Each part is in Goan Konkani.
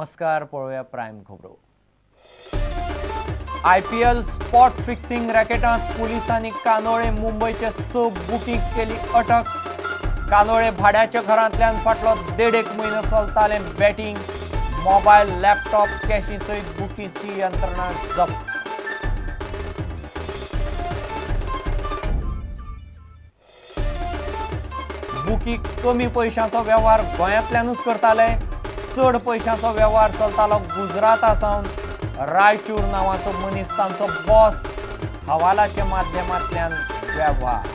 नमस्कार, पळोवया प्रायम खबरो। आयपीएल स्पॉट फिक्सिंग रॅकेटांत पुलिसांनी कांदोळे मुंबयचे 6 बुकींग केली अटक। कांदोळे भाड्याच्या घरांतल्यान फाटलो 1.5 म्हयनो चलतालें बॅटिंग, मोबायल, लॅपटॉप, कॅशी सयत बुकीची यंत्रणा जप्त। बुकी कमी पैशांचो वेव्हार गोंयांतल्यानूच करताले, चड पैशांचो वेव्हार चलतालो गुजराता सावन। रायचूर नांवाचो मनीस तांचो बॉस, हवालाच्या माध्यमांतल्यान वेव्हार।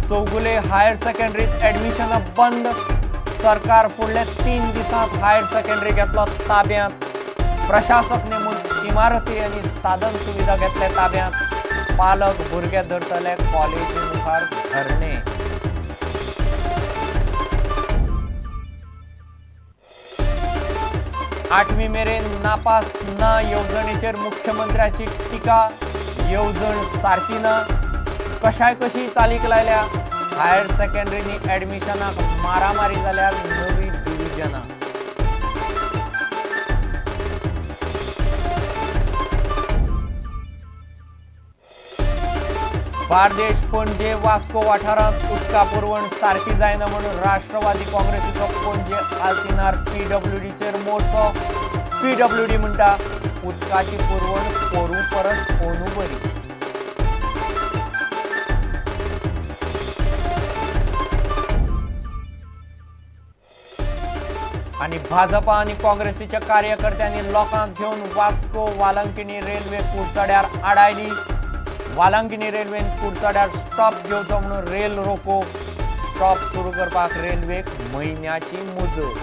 चौगुले हायर सेकंडरीत ऍडमिशनां बंद, सरकार फुडल्या 3 दिसांत हायर सेकंडरी घेतलो ताब्यांत। प्रशासक नेमून इमारती आनी साधन सुविधा घेतले ताब्यांत। पालक भुरगे धरतले कॉलेजी मुखार धरणे। आठवी मेरेन नापास ना येवजणेचेर मुख्यमंत्र्याची टिका, येवजण सारकी ना, कशाय कशी चालीक लायल्या। हायर सेकंडरीनी ऍडमिशनाक मारामारी जाल्यार नवी डिव्हिजनां। बार्देश, पणजे, वास्को वाठारांत उदका पुरवण सारकी जायना म्हणून राष्ट्रवादी काँग्रेसीचो पणजे आल्तिनार पीडब्ल्यूडीचेर मोर्चो। पीडब्ल्यूडी म्हणटा उदकाची पुरवण पोरू परस ओनू बरी। आनी भाजपा आनी काँग्रेसीच्या कार्यकर्त्यांनी लोकांक घेवन वास्को वालंकिणी रेल्वे कुडचड्यार आडायली। वालंकिणी रेल्वेन कुडचड्यार स्टॉप घेवचो म्हणून रेल रोको, स्टॉप सुरू करपाक रेल्वेक म्हयन्याची मुजत।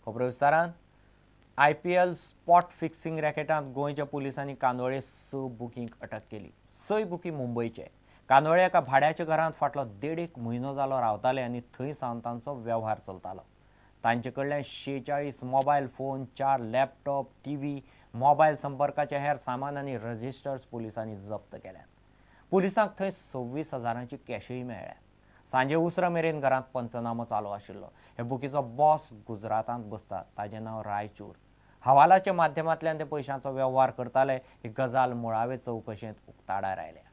खबरो विस्तारान। आयपीएल स्पॉट फिक्सिंग रॅकेटांत गोंयच्या पुलिसांनी कांदोळे 6 बुकींक अटक केली। 6 बुकी मुंबयचे। कांदोळे एका भाड्याच्या घरांत फाटलो 1.5 म्हयनो जालो रावताले आनी थंय सावन तांचो वेव्हार चलतालो। तांचे कडल्यान 46 mobile phone, 4 laptop, TV, mobile संपर्काचे हेर सामान आनी रजिस्टर्स पुलिसांनी जप्त केल्यात। पुलिसांक थंय 26,000 कॅशूय मेळ्ळ्या। सांजे उसरां मेरेन घरांत पंचनामो चालू आशिल्लो। हे बुकीचो बॉस गुजरातांत बसता, ताजें नांव रायचूर। हवालाच्या माध्यमांतल्यान ते पयशांचो वेव्हार करताले ही गजाल मुळावे चवकशेंत उक्ताडार आयल्या।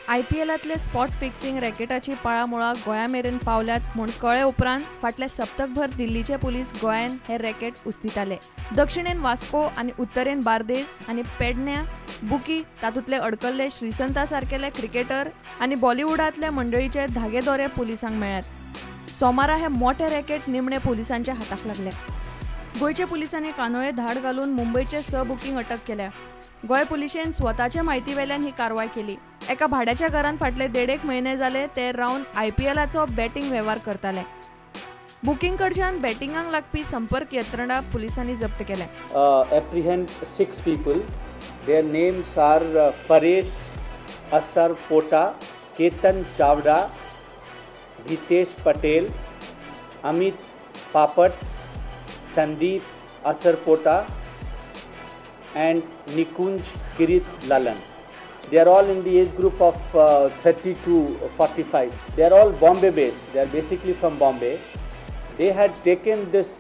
आयपीएलांतले स्पॉट फिक्सिंग रॅकेटाची पाळामुळां गोंया मेरेन पावल्यात म्हूण कळ्ळे उपरांत फाटल्या सप्तकभर दिल्लीचे पुलीस गोंयान हे रॅकेट उस्तिताले। दक्षिणेन वास्को आनी उत्तरेन बार्देस आनी पेडण्या बुकी, तातूंतले अडकल्ले श्रीसंता सारकेले क्रिकेटर आनी बॉलिवूडांतल्या मंडळीचे धागे दोरे पुलिसांक मेळ्ळ्यात। सोमारा हे मोठे रॅकेट निमणे पुलिसांच्या हाताक लागले। गोंयच्या पुलिसांनी कांदोळे धाड घालून मुंबयचे 6 बुकींग अटक केल्या। गोंय पुलिशेन स्वताच्या म्हायती वेल्यान ही कारवाय केली। एका भाड्याच्या घरान फाटले 1.5 म्हयने जाले ते रावन आयपीएलाचो बॅटिंग वेव्हार करताले। बुकींग कडच्यान बॅटिंगाक लागपी संपर्क यंत्रणा पुलिसांनी जप्त केल्या। Apprehend 6 people. Their names are Paresh Asar Pota, Ketan Chavda, Ritesh Patel, Amit Papat, Sandeep Asarpota and Nikunj Kirit Lalan. They are all in the age group of 30 to 45. They are all Bombay based. They are basically from Bombay. They had taken this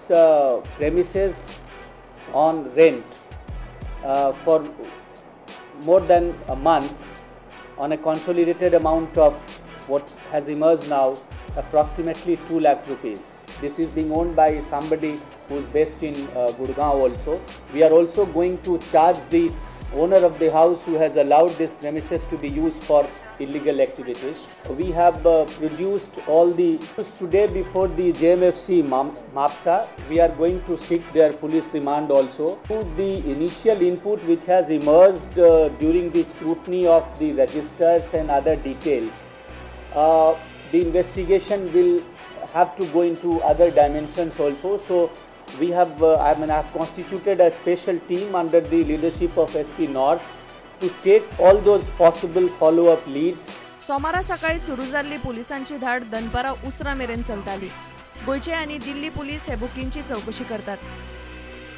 premises on rent for more than a month on a consolidated amount of what has emerged now approximately 2 lakh rupees. This is being owned by somebody who is based in Gurgaon also. We are also going to charge the owner of the house who has allowed this premises to be used for illegal activities. We have produced all the today before the JMFC Mapsa. We are going to seek their police remand also. The initial input which has emerged during the scrutiny of the registers and other details, the investigation will have to go into other dimensions also. So we have, I have constituted a special team under the leadership of SP North to take all those possible follow-up leads. सोमारा सकाळी सुरू जाल्ली पुलिसांची धाड दनपारा उसरा मेरेन चलताली। गोंयचे आनी दिल्ली पुलीस हे बुकींची चवकशी करतात.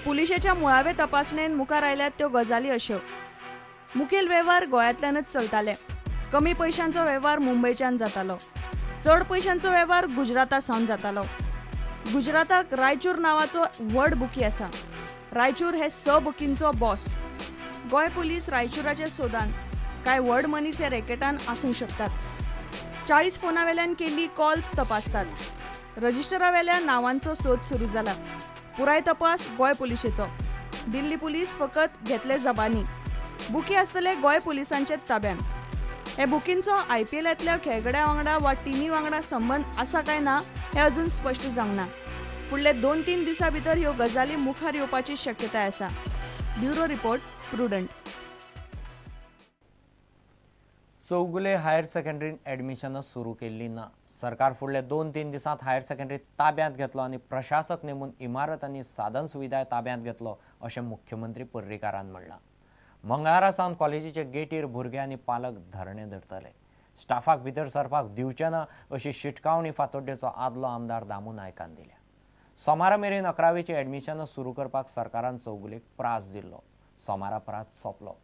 पुलिशेच्या मुळावे तपासणेन मुखार आयल्यात त्यो गजाली अश्यो. मुखेल वेव्हार गोंयांतल्यानच चलताले. कमी पयशांचो वेव्हार मुंबयच्यान जातालो, चड पयशांचो वेव्हार गुजराता सावन जातालो. गुजराताक रायचूर नांवाचो व्हड बुकी आसा. रायचूर हे 6 बुकींचो बॉस. गोंय पुलीस रायचूराच्या सोदान कांय व्हड मनीस ह्या रॅकेटान आसूंक शकतात. 40 फोना वेल्यान केल्ली कॉल्स तपासतात. रजिस्टरा वेल्या नांवांचो सोद सुरू जाला. पुराय तपास गोंय पुलिशेचो. दिल्ली पुलीस फकत घेतले जबानी. बुकी आसतले गोंय पुलिसांचे ताब्यान. हे बुकींचो आयपीएलांतल्या खेळगड्या वांगडा वा टिमी वांगडा संबंद आसा काय ना हें अजून स्पश्ट जावंक ना. फुडले 2-3 दिसां भितर ह्यो गजाली मुखार येवपाची शक्यताय आसा. Bureau report, Prudent. Chowgule higher सेकंडरीन ॲडमिशनां सुरू केल्ली ना. सरकार फुडले 2-3 दिसांत हायर सेकंडरी ताब्यांत घेतलो आनी प्रशासक नेमून इमारत आनी साधन सुविधाय ताब्यांत घेतलो अशें मुख्यमंत्री पर्रीकारान म्हणलां. मंगळारा सावन कॉलेजीचे गेटीर भुरगे आनी पालक धरणे धरतले. स्टाफाक भितर सरपाक दिवचे ना अशी शिटकावणी फातोड्डेचो आदलो आमदार दामू नायकान दिल्या. सोमारा मेरेन 11वीची ॲडमिशनां सुरू करपाक सरकारान चौगुलेक प्रास दिल्लो. सोमारा प्रास सोंपलो.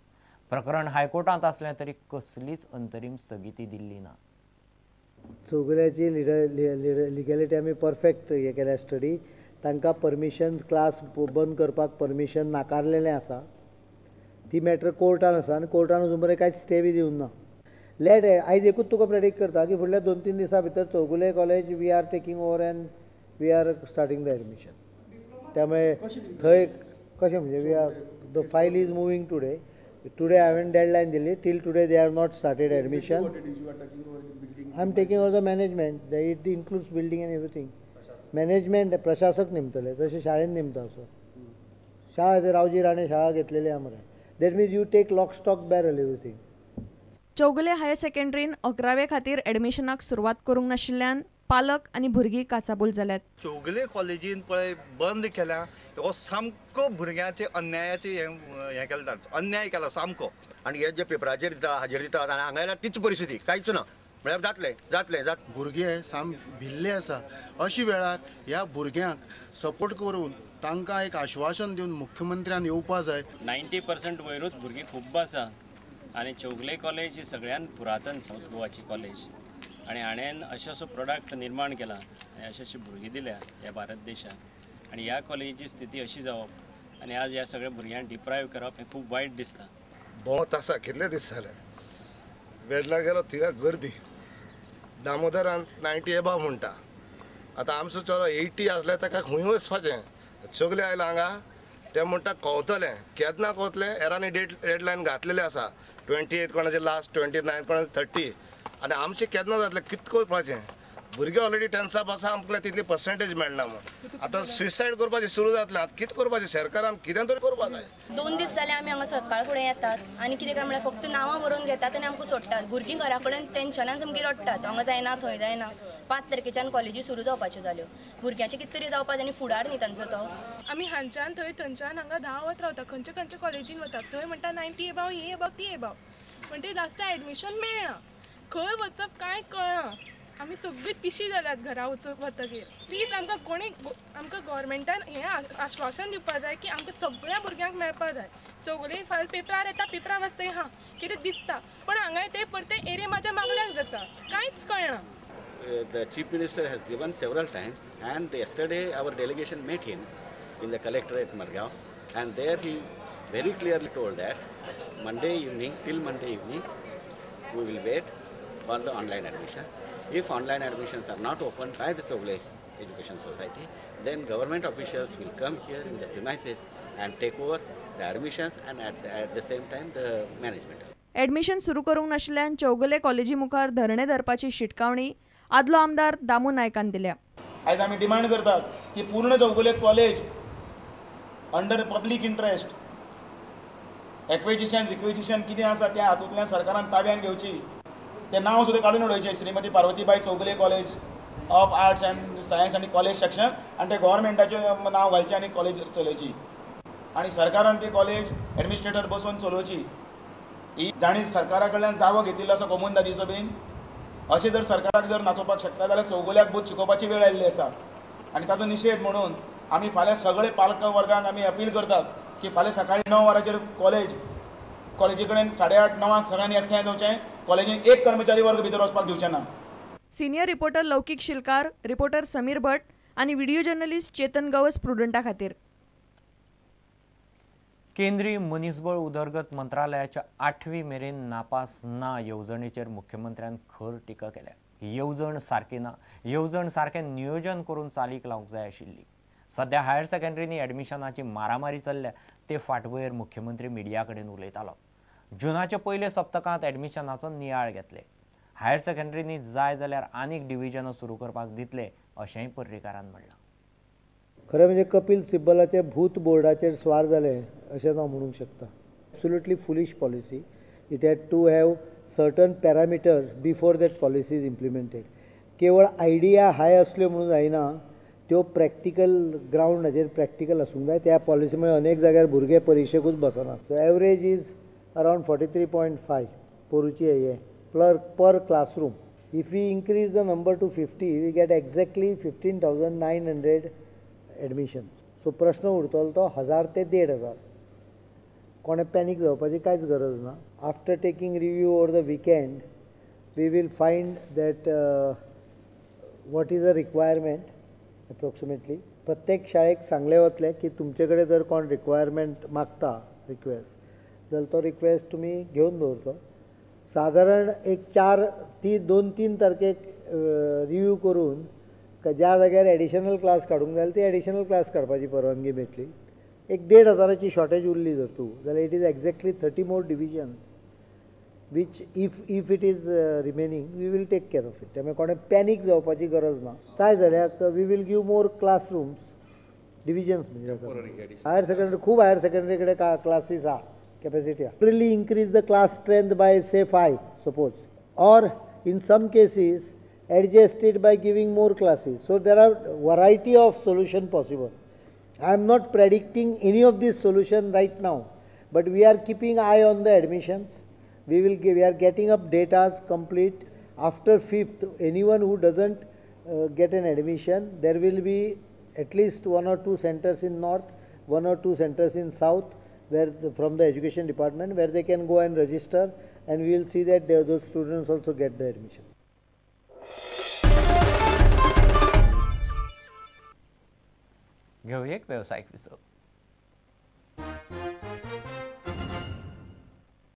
प्रकरण हायकोर्टांत आसलें तरी कसलीच अंतरीम स्थगिती दिल्ली ना. चौगुल्याची लिगॅलिटी आमी परफेक्ट हे केल्या स्टडी. तांकां परमिशन क्लास बंद करपाक परमिशन नाकारलेलें आसा. ती मॅटर कोर्टान आसा आनी कोर्टान अजून मेरेन कांयच स्टे बी दिवंक ना. लेट आयज एकूच तुका प्रेडिक्ट करता की फुडल्या 2-3 दिसां भितर Chowgule college we are taking over and we are starting the admission. त्यामुळे थंय कशें म्हणजे we are the file is moving today. Today हांवें डेडलायन दिली. Till today they are not started admission. I am taking over the management. It includes building and everything. Management प्रशासक नेमतले जशें शाळेन नेमता असो. शाळा रावजी राणे शाळा घेतलेली आहा मरे. That means you take lock stock barrel everything. Chowgule higher सेकंडरीन 11वे खातीर ॲडमिशनाक सुरवात करूंक नाशिल्ल्यान पालक आनी भुरगीं काचाबूल जाल्यात. चौगुले कॉलेजीन पळय बंद केल्या हो सामको भुरग्यांचे अन्यायाचे हें केला, अन्याय केला सामको. आनी हे जे पेपराचेर दिता हाजेर दिता आनी हांगा येयल्यार तीच परिस्थिती, कांयच ना. म्हळ्यार जातलें जातलें जात. भुरगे साम भिल्ले आसा. अशी वेळार ह्या भुरग्यांक सपोर्ट करून तांकां एक आश्वासन दिवन मुख्यमंत्र्यान येवपा जाय. 90% वयरूच भुरगीं खूब आसा आनी चौगुले कॉलेज ही सगळ्यान पुरातन सावथ गोवाची कॉलेज आनी हाणें अशें असो प्रोडक्ट निर्माण केला आनी अशें अशी भुरगीं दिल्या ह्या भारत देशाक. आनी ह्या कॉलेजीची स्थिती अशी जावप आनी आज ह्या सगळ्या भुरग्यांक डिप्रायव करप हें खूब वायट दिसता. भोंवत आसा कितले दीस जाले. वेर्ला गेलो थिंगा गर्दी. दामोदरान 90 एबाव म्हणटा. आतां आमचो चलो 80 आसले ताका खंय वचपाचें. सगळे आयला हांगा ते म्हणटा कवतलें. केन्ना कवतलें एरांनी डेडलायन घातलेली आसा. 28 कोणाचें लास्ट, 29 कोणाचें 30. आनी आमचें केन्ना जातलें कितें करपाचें. भुरगे ऑलरेडी टेन्साप आसा, आमकां तितली पर्सेंटेज मेळना म्हूण आतां सुसायड करपाचें सुरू जातलें. आतां कितें करपाचें सरकारान कितें तरी करपाक जाय. 2 दीस जाले आमी हांगा सकाळ फुडें येतात आनी कितें काय म्हळ्यार फक्त नांवां बरोवन घेतात आनी आमकां सोडटात. भुरगीं घरा कडेन टेन्शनान सामकी रडटात, हांगा जायना थंय जायना. 5 तारखेच्यान कॉलेजी सुरू जावपाच्यो जाल्यो. भुरग्यांचें कितें तरी जावपा जाय आनी फुडार न्ही तांचो तो. आमी हांच्यान थंय थंयच्यान हांगा 10 वत रावता. खंयचे खंयचे कॉलेजीन वतात थंय म्हणटा 90 एबाव ही एबाव ती एबाव म्हणटी लास्टाक एडमिशन मेळना. खंय वचप कांय कळना. आमी सगळीं पिशी जाल्यात घरा वतकीर. प्लीज आमकां कोणी आमकां गव्हर्मेंटान हें आश्वासन दिवपा जाय की आमकां सगळ्या भुरग्यांक मेळपा जाय. चौगुले फायल पेपरार येता, पेपरार वाचतकीर हां कितें दिसता, पण हांगा ते परते एरे म्हाज्या मागल्याक जाता, कांयच कळना. The Chief Minister has given several times, and yesterday our delegation met him in the collectorate Margao, and there he very clearly told that Monday evening, till Monday evening, we will wait for the online admissions. If online admissions are not opened by the Chowgule Education Society, then government officials will come here in the premises and take over the admissions and at the same time the management. Admission सुरू करूंक नाशिल्ल्यान चौगुले कॉलेजी मुखार धरणे धरपाची शिटकावणी आदलो आमदार दामू नायकान दिल्या. आयज आमी डिमांड करतात की पूर्ण Chowgule college under public interest acquisition requisition कितें आसा त्या हातूंतल्यान सरकारान ताब्यान घेवची. तें नांव सुद्दां काडून उडोवचें, Shrimati Parvatibai Chowgule college of arts and science आनी कॉलेज सेक्शन, आनी तें गव्हर्मेंटाचें नांव घालचें आनी कॉलेज चलोवची आनी सरकारान ती कॉलेज एडमिनिस्ट्रेटर बसोवन चलोवची. ही जांणी सरकारा कडल्यान जागो घेतिल्लो आसा कोमुनिदादीचो बीन, अशें जर सरकाराक जर नाचोवपाक शकता जाल्यार चौगुल्याक बूथ शिकोवपाची वेळ आयिल्ली आसा. आनी ताचो निशेध म्हणून आमी फाल्यां सगळे पालक वर्गांक आमी अपील करतात की फाल्यां सकाळी 9 वरांचेर कॉलेजी कडेन 8:30 9 सगळ्यांनी एकठांय जावचें. कॉलेजीन एक कर्मचारी वर्ग भितर वचपाक दिवचे ना. Senior reporter Laukik Shilkar, reporter Sameer Bhat आनी व्हिडिओ जर्नलिस्ट चेतन गवस प्रुडंटा खातीर. केंद्रीय मनीसबळ उदरगत मंत्रालयाच्या 8वी मेरेन नापास ना येवजणेचेर मुख्यमंत्र्यान खर टिका केल्या. ही येवजण सारकी ना. येवजण सारकें नियोजन करून चालीक लावंक जाय आशिल्ली. सध्या हायर सेकंडरींनी एडमिशनाची मारामारी चल्ल्या ते फाटभुंयेर मुख्यमंत्री मिडिया कडेन उलयतालो. जुनाच्या पयल्या सप्तकांत एडमिशनाचो नियाळ घेतले. हायर सेकंडरींनी जाय जाल्यार आनीक डिविजनां सुरू करपाक दितले अशेंय पर्रीकारान म्हणलां. खरें म्हणजे कपिल सिब्बलाचे भूत बोर्डाचेर स्वार जाले अशेंच हांव म्हणूंक शकता. Absolutely foolish policy. It had to have certain parameters before that policy is implemented. केवळ आयडिया हाय असल्यो म्हणून जायना, त्यो प्रॅक्टिकल ग्रावंडाचेर प्रॅक्टिकल आसूंक जाय. त्या पॉलिसी मुळे अनेक जाग्यार भुरगे परिक्षेकूच बसना. So average is around 43.5 पोरूची हें per classroom. If we increase the number to 50 we get exactly 15,900 admissions. So प्रश्न उरतलो तो 1,000 ते 1,500. कोणें पॅनीक जावपाची कांयच गरज ना. After taking review over the weekend we will find that what is the requirement approximately. प्रत्येक शाळेक सांगलें वतलें की तुमचे कडेन जर कोण रिक्वायरमेंट मागता रिक्वेस्ट जाल्यार तो रिक्वेस्ट तुमी घेवन दवरचो. सादारण एक 2-3 तारखेक रिव्यू करून ज्या जाग्यार एडिशनल क्लास काडूंक जाय ती एडिशनल क्लास काडपाची परवानगी मेळटली. एक 1,500 शॉर्टेज उरली जर तूं जाल्यार it is exactly 30 more divisions which if it is remaining we will take care of it. त्यामुळे कोणें पॅनीक जावपाची गरज ना. जाय जाल्यार we will give more classrooms divisions. म्हणजे हायर सेकंडरी खूब हायर सेकंडरी कडेन क्लासीस आहा, कॅपेसिटी आहा. Really increase the class strength by say 5 suppose, or in some cases adjust it by giving more classes. So there are variety of solution possible. I am not predicting any of this solution right now, but we are keeping eye on the admissions. We are getting up data complete. After 5th, anyone who doesn't get an admission, there will be at least 1 or 2 centers in north, 1 or 2 centers in south, where from the education department, where they can go and register, and we will see that those students also get the admission. घेऊया एक व्यावसायिक विसव.